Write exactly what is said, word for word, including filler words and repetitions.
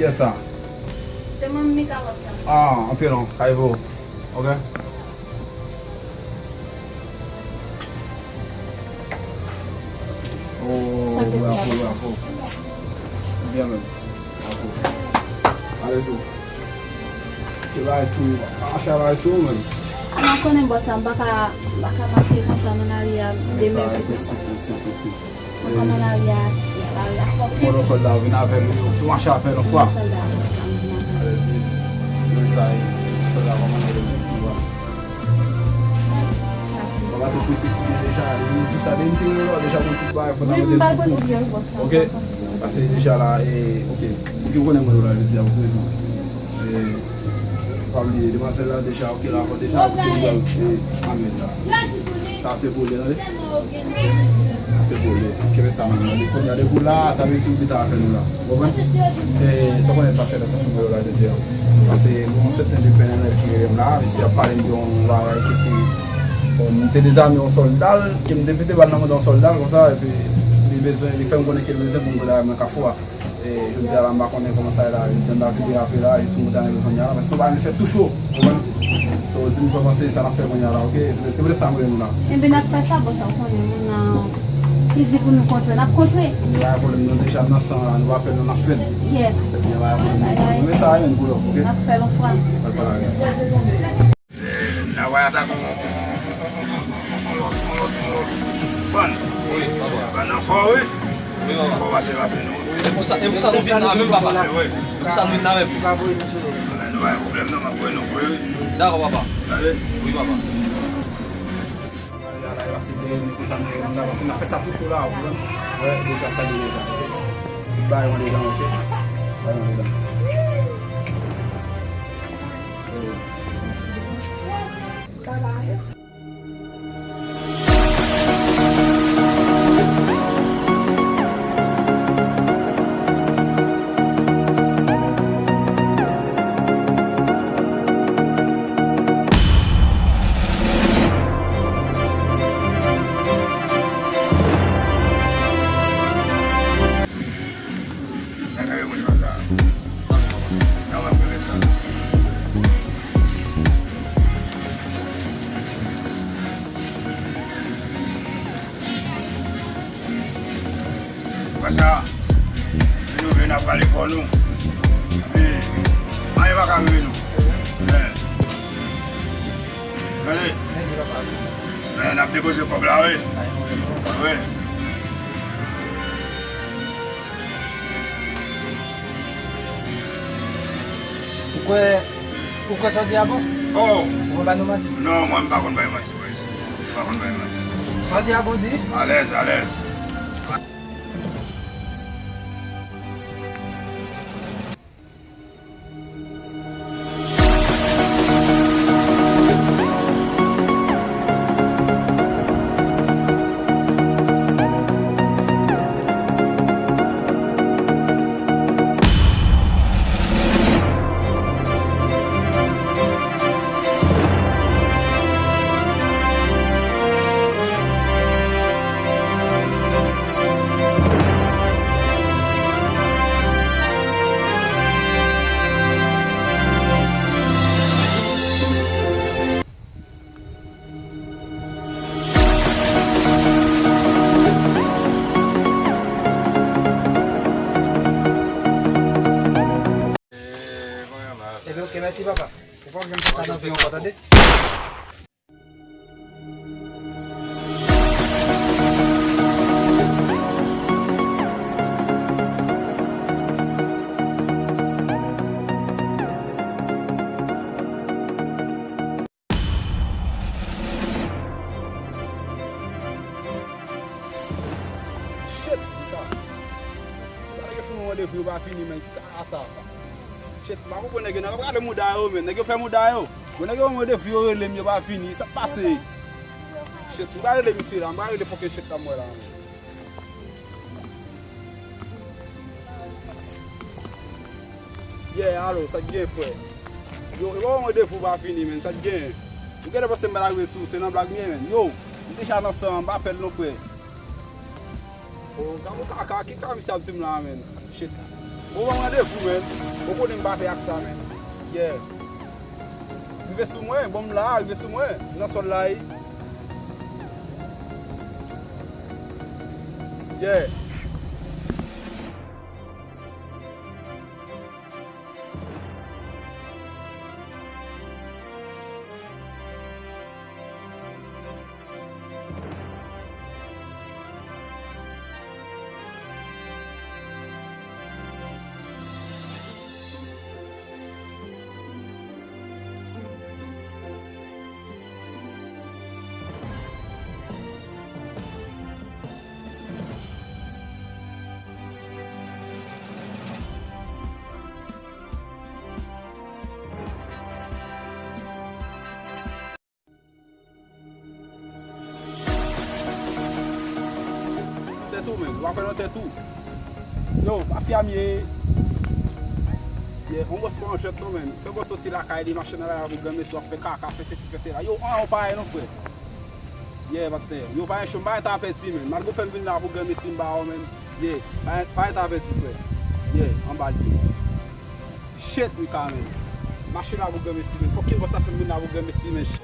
Kiyès sa? Se manmi Carlos la. Ah, antre non, kay vo. Ok. Oh, bravo, bravo. Byen menm. Bravo. Ale sou. Ke bagay sou, pa mache a bagay sou ou menm. Ala konnen bòs la, m pa ka, m pa ka mache konsa nan lari a. Mwen sa, demen. Mèsi, mèsi, mèsi. Mwen konn nan lari a, lari a fòk. Mwen nan sòlda, vin avè l, yo tou mache avè l yon fwa. Mwen sòlda, mwen vin avè l. Alèzi, mwen sa, sòlda, kòman nan yo menm, ou wè. Papa te prese kite deja, li vin di sa, li te rele deja konn tout bagay, fò n ap mande l sou kou. Ok? Pase deja la, e, ok. Ou konnen mwen yo la, jodi a, pou prezan. E, pa bliye, demwazèl la deja, ok, la, fò deja, ok, e, amèn la. Sa se pou li, tande? Sa se pou li. Kenbe sa, mwen, mwen, kounye a depi w la, sa vle di ou gentan avè nou la. Ou konprann? E, sa w konnen pastè la, sa fè mwen la, jodi a. Pase, gon sèten de pè nan ki rele m la, misye ap pale m de yon bagay ke se, bon, m te dezame yon sòlda, ke m te mete bal nan manda yon sòlda, konsa, epi li bezwen, li fè m konnen ke l bezwen pou m vin avè mwen Kafou a. E, jodi a la, m pa konnen kòman sa ye la. Jodi a, m ta kite apre la, jis pou m kontan ale kounye a la, paske se yon bagay m fè tou cho, ou konprann? So, di m sa w panse, sa n ap fè kounye a la, ok? E poutèt sa m rele nou la. Enben, n ap fè sa, bòs, ou konnen, moun nan, li di pou nou kontre, n ap kontre. Gen pa pwoblèm, nou deja nan san la, nou pa pè, nou nan fèt. Yes. Gen pa pwoblèm. Enben, sa, enben, pull up, ok? N ap fè l yon fwa. Pral pale avè l. N a wè atake yon, yon, yon, yon, yon, yon lòt, yon lòt, yon lòt bann. Wi, papa. Bann nan fò, wi. Wi, papa. Fò pase, pase nou. E pou sa, e pou sa nou vin la menm, papa. Wi. E pou sa nou vin la menm. Ou ka voye nou sou nou. Anben, nou pa gen pwoblèm, non, m ap voye nou fou, wi. Dakò, papa. Tande? Wi, papa. Ala, ala, ala, se byen, men konsa nou, nou avanse, n ap fè sa tou cho la, ou konprann? Wè, deja sa gen deja, ok? Bay yon dedan, ok? Bay yon dedan. Konsa, si nou vle n ap pale kò nou, epi anyen pa ka rive nou. Men, tande? Men, n ap depoze kòb la, wi. Wi. Ou kwè, ou kwè sa w di a bon? Oh! Ou pa ba nou manti? Non, mwen, m pa konn bay manti, boys. M pa konn bay manti. Sa w di a bon, di? Alèz, alèz. Ebyen, oke, mèsi, papa. Ou pa janm fè sa nan vi ankò, tande? Shit, puta. Gade yo fè yon randevou, yo pa vini, men ki kaka sa, sa? Shit, m pa konprann nèg yo, nèg yo ap gade mouda yo, men nèg yo pè mouda yo. Bon, nèg yo randevou, yo rele m, yo pa vini, sa k pase? Shit, m pa rele misye la, m pa rele fucking shit la, m wè la, men. Yeah, alo, sa k gen, frè? Yo, yo pa yon randevou pa vini, men, sa k gen? Ou genlè panse m pa ta rive sou, se nan blag m ye, men. Yo, m deja nan san an, m pa pè l non, frè. Oh, gade yon kaka, ki kaka misye ap di m la, men? Shit. Bon, ban m randevou, menn. Ou konnen m pa fè ak sa, menn. Yeah. Rive sou mwen, bon, m la, rive sou mwen. M nan sòl la, wi. Yeah. Tèt ou menm, w ap pran nan tèt ou. Yo, mafya m ye. Yeah, on bòs pa yon jwèt non menm. Fè bòs soti lakay li, mache nan lari pou granmesi, w ap fè kaka, fè sesi, fè sela. Yo, an, ou pa ye non, frè. Yeah, patnè. Yo, pa yon cho, m pa yon tapèti, menm. Malgre w fè m vin la pou granmesi, m ba w, menm. Yeah, pa, pa yon tapèti, frè. Yeah, anba l di. Shit, Mika, menm. Mache la pou granmesi, menm. Fòk yon bòs ap fè m vin la pou granmesi, menm.